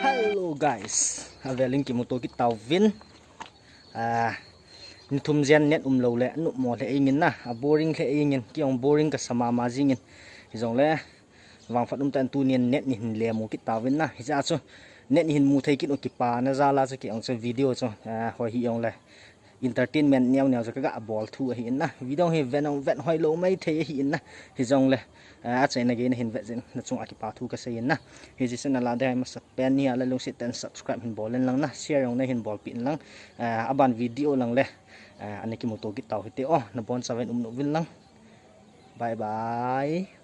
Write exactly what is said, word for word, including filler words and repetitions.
Hello guys, avel in kimuto kit tauvin. Ah, ni thum jen net umlou le, nopmo le eingin na, a boring le eingin, kei jong boring kasa mama jingin. Hijongle, vangphat umtah in tunin net ni hin le mu kit tauvin na. Hijeh chun, net ni hin mu thei kit u kipana jal a chu kei jong chu video chu, ah, hoi hijongle. Entertainment neo neo chu kaga bol thu ahi in na. Video hi ven jong ven hoilou maithei ahi in na. Hijongle, ah, achaina gei nahin vet jeh in nachung a kipa thu kasei in na. Hiche channel a ding masa pen ni a le lungset tah in subscribe hin bol in lang na. Share jong nahin bolpeh in lang. Ah, aban video lang le, ah, ana kimuto kit tau hite o. Nabonchauvin um uvin lang. Bye bye.